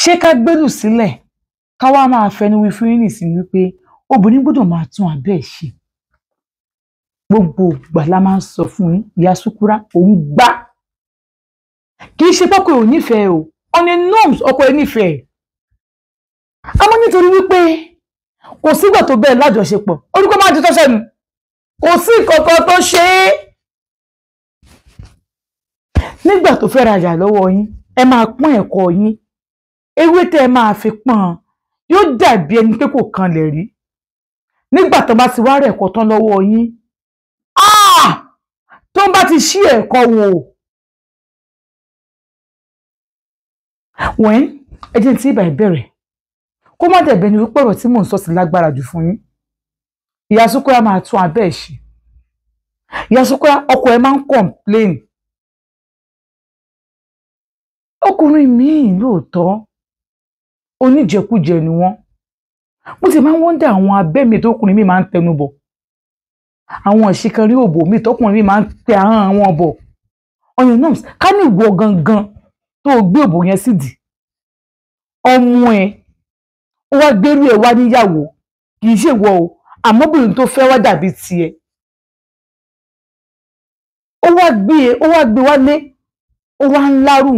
Ṣé ká gbélù sílẹ̀ ká wá máa fẹnu wí fún yín nísìnyí wípé obìnrin gbọ́dọ̀ máa tún abẹ́ ẹ̀ ṣe? Gbogbo ìgbà la máa ń sọ fún yín, ìyá Súkúrà òun gbá. Kì í ṣe pọ́kọ ò nífẹ̀ẹ́ o, on a norms ọkọ ẹ nífẹ̀ẹ́. Àmọ́ nítorí wípé kò sígbà tó bẹ́ẹ̀ lájọṣepọ̀, orúkọ máa ti tọ́sẹ̀ nù, kò sí nǹkan tó ṣe é. Nígbà tó fẹ́ rajà lọ́wọ́ yín, ẹ máa pọ́n ẹ̀kọ́ yín, ewé tẹ́ ẹ máa fi pọ́n yóò dàbí ẹni pé kò kanlẹ̀ rí. Nígbà tó bá ti wá rẹ̀ ẹ̀kọ́ tán lọ́wọ́ yín, tó bá ti ṣí ẹ̀kọ́ wò, wẹ́n ẹ jẹ́ tí ìbà ìbẹ̀rẹ̀ kó má dẹ̀bẹ̀ ni wípé ọ̀rọ̀ tí mò ń sọ sí lágbára jù fún yín. Ìyá Súkúrà máa tún abẹ́ ẹ̀ ṣe. Ìyá Súkúrà ọkọ ẹ máa ń complain. Ọkùnrin míì lóòótọ́ oníjẹkújẹ ni wọ́n. Mo ti máa ń wọ́ndà àwọn abẹ́ mi tókùnrin mi máa ń tẹnu bọ̀, àwọn ìṣìkanrí òbò mi tọkùnrin mi máa ń tẹ ahọ́n àwọn bọ̀. Ọyàn náà ká ní ìwọ gangan tó o gbé òbò yẹn sídìí, ọmọ ẹ ó wá gbérú ẹ wá níyàwó, kì í ṣèwọ o, àmọ́bìnrin tó fẹ́ wá dàbí tiẹ̀. Ó wá gbé wálé, ó wá ń lárú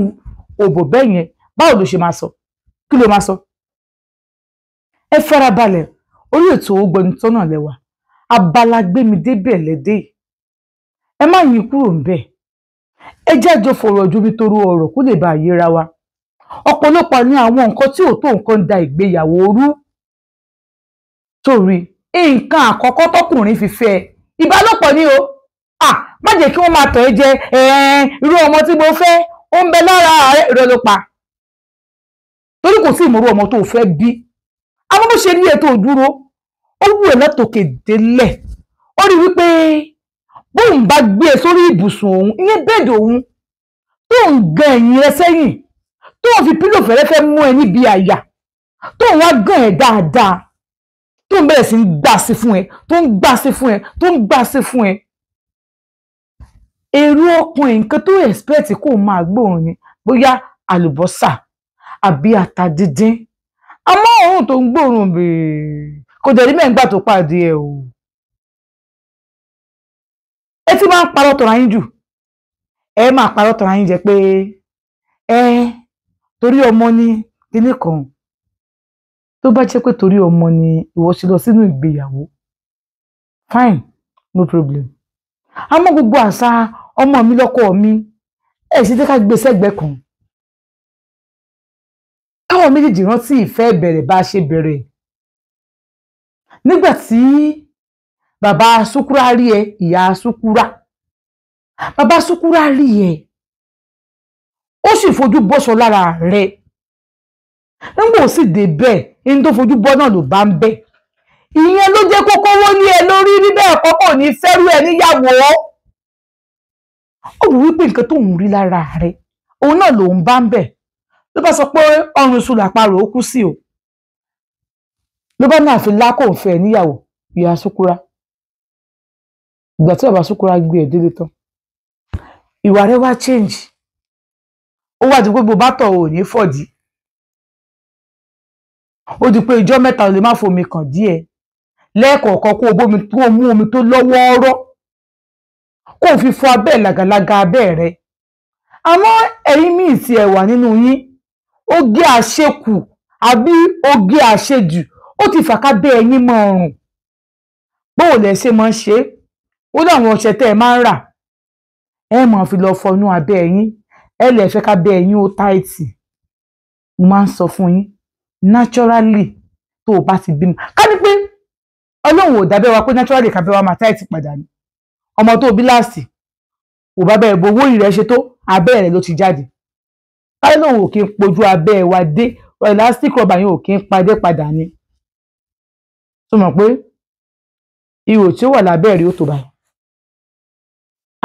òbò bẹ́ẹ̀ yẹn, báwo ló ṣe máa sọ? Kí ló máa sọ? Ẹ farabalẹ̀, orí ètò Ògbónitọ́nà lẹ́wà, abala gbémi débẹ̀ lẹ́dẹ̀, ẹ má yín kúrò ńbẹ̀, ẹ jẹ́ àjọ fọ̀rọ̀ jomitoro ọ̀rọ̀ kó lè bá a yéra wa. Ọ̀pọ̀lọpọ̀ ní àwọn nǹkan tí ò tó nǹkan da ìgbéyàwó rú. Torí nǹkan àkọ́kọ́ tọkùnrin fi fẹ́ ìbálòpọ̀ ni o. Má jẹ́ kí wọ́n máa tọ̀ ẹ́ jẹ, irú ọmọ tí mo fẹ́ ó ń bẹ lára rẹ̀, irọ́ ló pa. Torí kò sí ìmọ̀rú ọmọ tó fẹ́ bí. Àmọ́ bó ṣe rí ẹ tó dúró, ó wù ẹ́ látòkè délẹ̀. Ó rí wípé bóun bá gbé e sórí ibùsùn òun, ìyẹn bẹ́ẹ̀dì òun, tó ń gan ẹ̀yìn rẹ sẹ́yìn, tó ń fi pílò fẹ́rẹ́fẹ́ mú ẹ níbi àyà, tó ń wá gan ẹ dáadáa, tó ń bẹ̀rẹ̀ sí ń gbà sí fún ẹ, tó ń gbà sí fún ẹ, tó ń gbà sí fún ẹ. Èrò ọkàn ẹ̀ nǹkan tó expect kó máa gbóhùn ni bóyá àlùbọ́sà àbí ata díndín. Àmọ́ òórùn tó ń gbóòórùn bèè kò dẹ̀ rí mẹ́ǹgbà tó pàdé ẹ o. Ẹ ti máa ń parọ́ tọ̀ra yín jù. Ẹ máa parọ́ tọ̀ra yín jẹ pé ẹ torí ọmọ ni kinní kan. Tó bá jẹ́ pé torí ọmọ ni ìwọ ṣe lọ sínú ìgbéyàwó, fine, no problem. Àmọ́ gbogbo àṣà ọmọ mi lọ́kọ mi, ẹ ṣe jẹ́ ká gbé sẹ́gbẹ̀ẹ́ kan. Káwọn méjèèjì rántí ìfẹ́ ìbẹ̀rẹ̀ bá a ṣe bẹ̀rẹ̀. Nígbà tí bàbá Súkúrà rí ẹ, ìyá Súkúrà, bàbá Súkúrà rí ẹ, ó sì fojú bọ́ṣọ lára rẹ̀. Nígbà ó sì dé bẹ́ẹ̀, ní tó fojú bọ́ náà ló bá ń bẹ̀. Ìyẹn ló jẹ́ kókó wó ní ẹ lórí, níbẹ̀ ẹ̀kọ́ kò ní fẹ́rú ẹ níyàwó. Ó wù wípé nǹkan tó ń rí lára rẹ̀, òun náà lòun bá ń bẹ̀. Ló bá sọ pé ọrùn sùn làparò ó kú sí o. Ló bá náà fi lákò ń fẹ́ níyàwó, ìyá Súkúrà. Ìgbà tí bàbá Súkúrà gbé ẹ délé tán, ìwà rẹ̀ wá change. Ó wá di pé bó bá tọ̀ ò ní fọ̀dí. Ó di pé ìjọ́ mẹ́ta ò lè má fomi kàn díẹ̀. Lẹ́ẹ̀kọ̀ọ̀kan kó o bómi tó mú omi tó lọ́wọ́ọ́rọ́, kó o fi fọ abẹ́ làgàlàgà abẹ́ rẹ̀. Àmọ́ ẹ̀yin míì tí ẹ wà nínú yín, oge àṣekù àbí oge àṣejù ó ti fà ká bẹ́ ẹyin mọ́ ọrùn. Bóò lẹ ṣe máa ń ṣe é, ó láwọn ọṣẹ tẹ́ ẹ máa ń rà, ẹ máa fi lọ fọnú abẹ́ ẹyin, ẹ lè fẹ́ ká bẹ́ ẹyin ó táìtì. Mo máa ń sọ fún yín, naturally tó o bá ti bímọ, ká ní pé Ọlọ́run ò dábẹ́ wa pé naturally ká bẹ́ wa máa táìtì padà ni. Ọmọ tó bí láàsì kò bá bẹ́ẹ̀ bowó ìrẹ́ ṣe tó, abẹ́ rẹ̀ ló ti jáde. Káyọ̀ lòun ò kí ń pojú abẹ́ wa dé, elastic rubber yẹn ò kí ń padé padà ni. Tó mọ̀ pé ihò tí ó wà lábẹ́ rẹ̀ ó tó báyìí.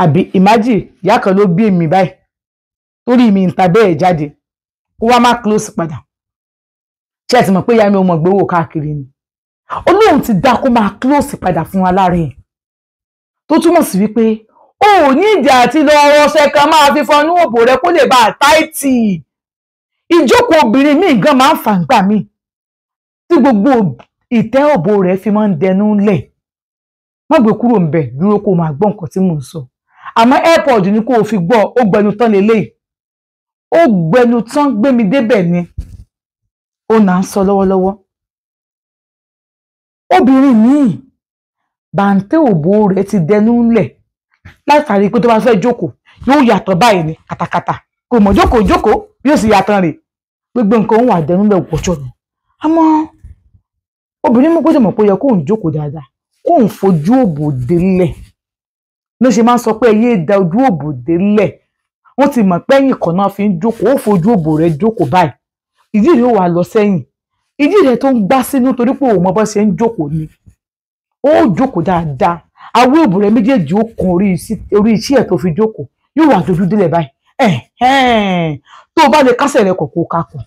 Àbí imagine ìyá kan ló bí èmi báyìí, torí mi ń ta bẹ́ẹ̀ jáde, kó wá má close padà. Ṣé ẹ ti mọ̀ pé ìyá mi ò mọ̀ gbowó káàkiri ni? Olóhùn ti dá kó máa close padà fún wa lára ẹ̀. Tó túmọ̀ sí wípé o ò ní ìdí àti lọ ọṣẹ kan máa fi fọnú òbò rẹ kó lè bá a táìtì. Ìjókòó obìnrin míì gan máa ń fà ńgbà míì tí gbogbo ìtẹ́ òbò rẹ̀ fi máa ń dẹnu lẹ̀. Má gbé kúrò ńbẹ̀, dúró kó máa gbọ́ nǹkan tí mò ń sọ. Àmọ́ airpod ni kó o fi gbọ́, ó gbẹnu tán leléyìí, ó gbẹnu tán gbé mi débẹ̀ ni ó nà ń sọ lọ́wọ́lọ́wọ́. Obìnrin míì bàǹtẹ́ òbò rẹ̀ ti dẹnu lẹ̀ látàrí pé tó bá fẹ́ jókòó yóò yàtọ̀ báyìí ni kàtàkàtà, kò mọ̀ jókòó jókòó yóò sì yàtọ̀ rè, gbogbo nǹkan òun wà dẹnu lẹ̀ wọ́jọ́ ni. Àmọ́ obìnrin mú gbọ́dọ̀ mọ̀ pé ó yẹ kóun jókòó dáadáa, kóun fojú òbò délẹ̀. Ló ṣe máa ń sọ pé ẹ yé da ojú òbò délẹ̀. Wọ́n ti mọ̀ pé ẹ̀yìn kan náà fi ń jókòó, ó fojú òbò rẹ̀ jókòó báyìí, ìdí rẹ̀ ó wà lọ sẹ́yìn, ìdí rẹ̀ tó ń gbá sínú torí pé òun mọ bó ṣe ń jókòó ni. Ó jókòó dáadáa, awé òbò rẹ̀ méjèèjì ó kan orí iṣẹ́ ẹ̀ tó fi jókòó, yóò wà dojú délẹ̀ báyìí. Tó o bá lè kásẹ̀ rẹ kọ̀kọ́ kakọ̀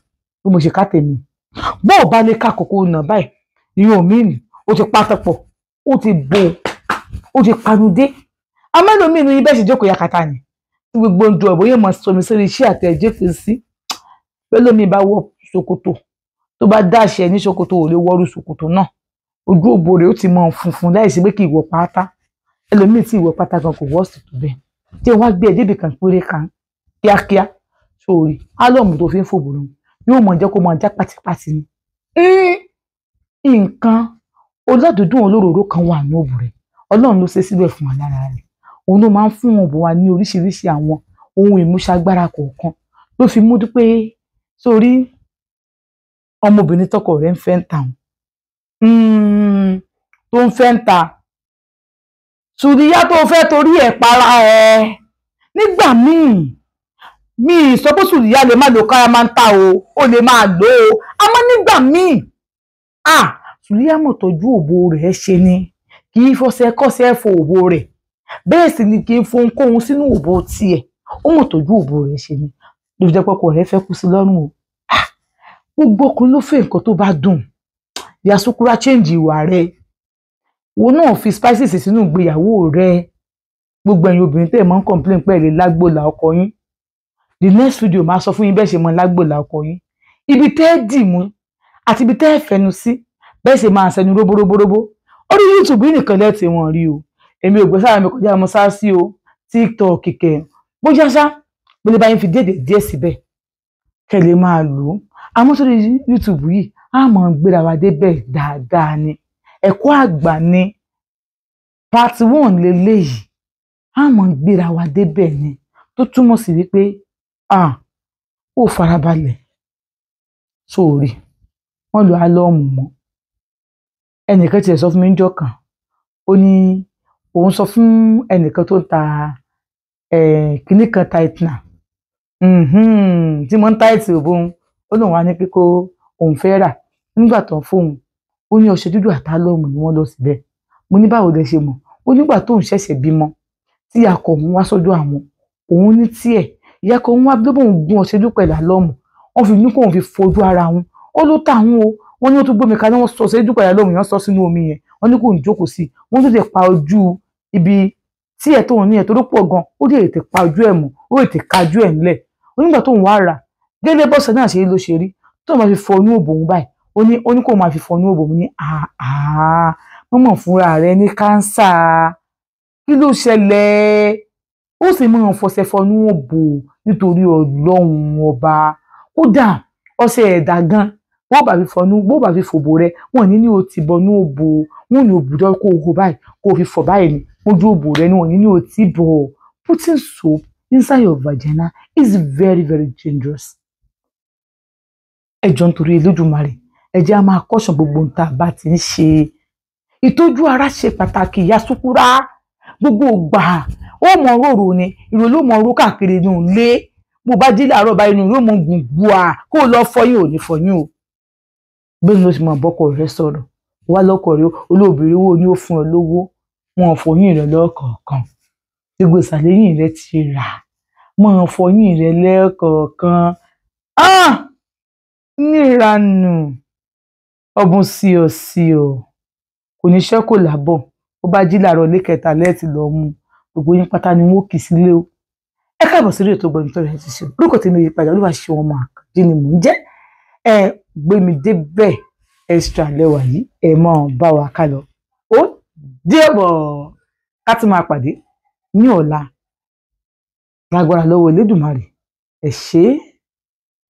bí mo ṣe ká tèmi, bó o bá lè ká kọ̀kọ́ nà báyìí, ìyẹn ò mí nì, ó ti pátá pọ̀, ó ti bò, ó ti panudé. Amẹ́lòmíì ní bẹ́ẹ̀ ṣe jókòó yakata ni tí gbogbo ń du ọ̀bọ yóò máa sọmi sórí iṣẹ́ àti ẹ̀jẹ̀ fi sí. Bẹ́lómi bá wọ ṣòkòtò tó bá dáṣẹ ní ṣòkòtò ò lè wọrú ṣòkòtò náà, ojú òbò rẹ̀ ó ti mọ funfun láìsí pé kì í wọ pátá. Ẹlòmíì tí ìwọ pátá gan kò wọ́ọ̀sì tó bẹ́ẹ̀. Tí wọ́n á gbé ẹ débi kan péré kan kíákíá sórí álọ̀mù tó fi ń fòbò lọ yóò mọ̀ jẹ́ kó mọ̀ já pátípátí ni. Nǹkan oládùúdùn olóròró kan wà ní òbò rẹ̀, Ọlọ́run ló ṣe síbẹ̀ fún wa lára rẹ̀. Òun ló máa ń fún òbò wa ní oríṣiríṣi àwọn ohun ìmúṣagbára kọ̀ọ̀kan ló fi mú pé sórí ọmọbìnrin tọkọ rẹ̀ ń fẹ́ ń ta òun tó ń fẹ́ ń ta sùdíyá tó fẹ́ torí ẹ̀ para ẹ̀. Nígbà míì mi sọ pé sùdíyá lè má lo kára máa ń ta o, ó lè máa lò ó, àmọ́ nígbà míì sùdíyá mọ̀ tọ́jú òbò rẹ̀ ṣe ni, kì í fọṣẹ kọ́ṣẹ́ fọ òbò rẹ̀, bẹ́ẹ̀ sì ni kì í fohunkóhun sínú òbò tiẹ̀, ó mọ̀ tọ́jú òbò rẹ̀ ṣe ni. Ló fi jẹ́ pé ọkọ rẹ̀ fẹ́ kú sí lọ́rùn o. Gbogbo ọkùnrin ló fẹ́ nǹkan tó bá dùn. Ìyá Sukura change ìwà rẹ̀, wo náà fi spices sínú ìgbéyàwó rẹ̀. Gbogbo ẹ̀yin obìnrin tẹ́ ẹ̀ máa ń complain pé ẹ lè lágbòlà ọkọ yín, the next video máa sọ fún yín bẹ́ẹ̀ ṣe mọ lágbòlà ọkọ yín, ibi tẹ́ ẹ dì mú àti ibi tẹ́ ẹ fẹnu sí, bẹ́ẹ̀ ṣe máa sẹnu róbóróbóróbó. Orí YouTube yìí nìkan lẹ́ẹ̀tì wọn rí o, èmi ò gbé sára mi kọjá mo sá sí o, TikTok kẹ̀ bóyá ṣá mo lè bá yín fi díẹ̀ díẹ̀ síbẹ̀ kẹ́ lè máa lò ó. Àmọ́ sórí YouTube yìí á mọ̀ gbéra wa débẹ̀ dáadáa ni, ẹ̀kọ́ àgbà ni part 1 leléyìí, á mọ̀ gbéra wa débẹ̀ ni, tó túmọ̀ sí wípé ó farabalẹ̀ sórí wọ́n lo álọ́ọ̀mù mọ́. Ẹnìkan tiẹ̀ sọ fún mi níjọ́ kan, ó ní òun sọ fún ẹnìkan tó ń ta kinní kan tightener tí mo ń táìtì òbóun, ó lóun wá ní pé kó òun fẹ́ rà. Nígbà tó ń fóun, ó ní ọṣẹ dúdú àtálọ́ọ̀mù ni wọ́n lọ síbẹ̀. Mo ní báwo lẹ ṣe mọ̀? Ó nígbà tóun ṣẹ̀ṣẹ̀ bímọ tí ìyá ọkọ òun wá sọ́dọ̀ àwọn, òun ní tiẹ̀ ìyá ọkọ òun wá bí bóun gún ọṣẹ dúdú pẹ̀lú álọ́ọ̀mù, wọ́n fi ní kóun fi fojú ara wọn, ó ló tà wọn o. Wọ́n ní ó tún gbómi kaná, wọ́n sọ ọṣẹ dúdú pẹ̀lú álọ́ọ̀mù yẹn, sọ sínú omi yẹn, wọ́n ní kóun jókòó sí i, wọ́n tún lè pa ojú ibi tí ẹ̀ tóun ní ẹ̀ tó ló pọ̀ gan, ó lè tètè pa ojú ẹ̀ mọ́, ó lè tètè kájú ẹ̀ ńlẹ̀. Ó nígbà tóun wá rà gẹ́lẹ́ bọ́sẹ̀ náà ṣe ló ṣe rí, tóun máa fi fọ inú òbò òun báyìí, ó ní kóun máa fi fọ inú òbò òun ní àá wọ́n mọ̀ fúnra rẹ̀ ní kánsà, kí ló ṣẹlẹ̀? Ó sì máa ń fọṣẹ fọnú òbò nítorí Ọlọ́run ọba. Kódà ọṣẹ ẹ̀dá gan, bó bá fi fọnú, bó bá fi fòbò rẹ, wọ́n ní o ti bọnú òbò, wọ́n ní òbúdọ́ kó o hó báyìí, kó o fi fọ̀ báyìí ní ojú òbò rẹ ni wọ́n ní o ti bọ̀. Putting soap inside your vagina is very very dangerous. Ẹ jọ̀ọ́ nítorí Elédùmarè, ẹ jẹ́ á máa kọ́ṣàn gbogbo ohun tá a bá ti ń ṣe. Ìtọ́jú ara ṣe pàtàkì. Ìyá Sukura, gbogbo ìgbà ó mọ rorò ni, ìrò ló mọ ró káàkiri inú ilé. Bó bá jí láàárọ̀ báyìí inú yóò mọ gbùngbùà, kó o lọ fọyín ò ní fọyín o. Bẹ́ẹ̀ ni ó sì mọ bọ́kọ rẹ sọ̀rọ̀ wá lọ́kọ rẹ olóòbìnrin wo ni ó fún ọ lówó, wọn fọyín rẹ lọ́kọ̀ọ̀kan, gbogbo ìsàlẹ̀yìn rẹ ti rà, mọ́ fọyín rẹ lẹ́ẹ̀kọ̀ọ̀kan. Níranù ọ̀bùn sí ọ sí ọ kò ní ṣẹ́ kò lábọ̀. Bó bá jí láàárọ̀ ilé kẹta lẹ́ẹ̀tì lọ mú, gbogbo yín pátá ni wọ́n kì í sílé o. Ẹ káàbọ̀ sórí ètò Gbẹ̀mítọ́ rẹ̀ ti ṣe. Orúkọ tèmi yìí padà, Olúwa ṣe wọn máa kàdí ni mò ń jẹ́. Ẹ gbé mi débẹ̀ extra lẹ́wà yìí, ẹ máa bá wa ká lọ. Ó dìbò ká tún máa pàdé ní ọ̀la lágbára lọ́wọ́ Elédùmarè. Ẹ ṣé.